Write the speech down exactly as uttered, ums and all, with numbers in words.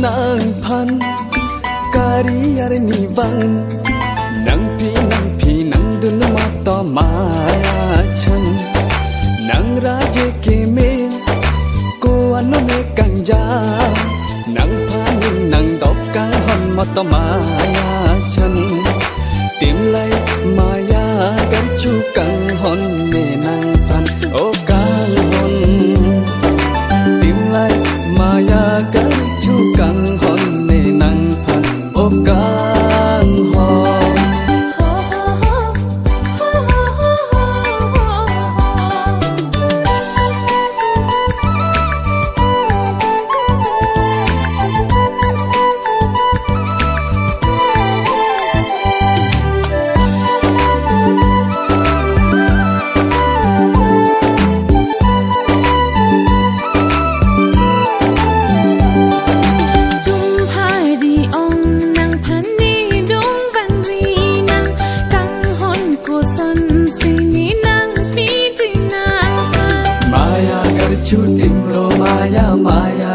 Nangphan kari arni vang, nangpi nangpi nangdun mato Maya chan. Nang raje keme ko-an ne kangja, nangphan nangdok kanghon mato Maya chan. Timlai Maya karchu kanghon ne nangphan, o kanghon. Timlai Maya karchu kanghon ne nangphan, o kanghon. Tum phari ong nangphan ne dong vangri nang, kanghon kosonsi ne nangpi ti nangphan. Maya karchu timro Maya, Maya